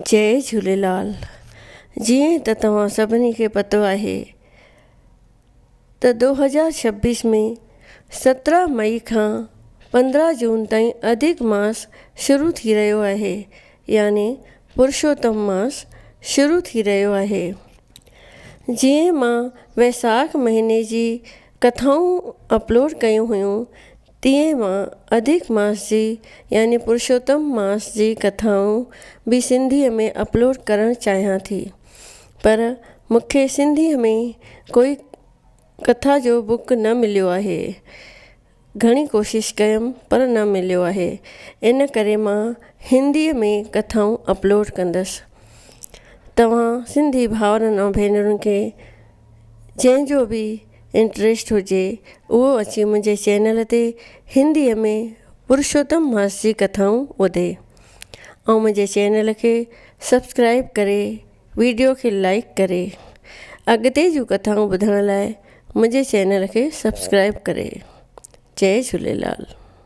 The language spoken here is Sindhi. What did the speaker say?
جئي جهوليلال جيئن ته توهان سڀني کي پتو آهي ته دو هزار ڇبيس ۾ سترهن مئي کان پندرهن جون تائين اڌڪ ماس شروع ٿي رهيو آهي يعني پرشوتم ماس شروع ٿي رهيو آهي جيئن مان ويساک مهيني جي ڪٿائون اپلوڊ ڪيون هيون تيئن مان اڌڪ ماس جي يعني پرشوتم ماس جي ڪٿائون به سنڌيء ۾ اپلوڊ ڪرڻ چاهيان ٿي پر مون کي سنڌيء ۾ ڪوئي ڪٿا جو بڪ نه مليو آهي. گهڻي ڪوشش ڪيم پر نه مليو آهي ان ڪري مان هنديء ۾ ڪٿائون اپلوڊ ڪندس. توهان سنڌي ڀائرن ۽ ڀينرن کي جنهن جو به انٽريسٽ هجي اهو اچي منهنجي چينل تي هنديء ۾ پرشوتم ماس جي ڪٿائون ٻڌي ۽ منهنجي چينل کي سبسڪرائب ڪري ويڊيو کي لائيڪ ڪري اڳتي جون ڪٿائون ٻڌڻ لاء منهنجي چينل کي سبسڪرائب ڪري جئي جهوليلال.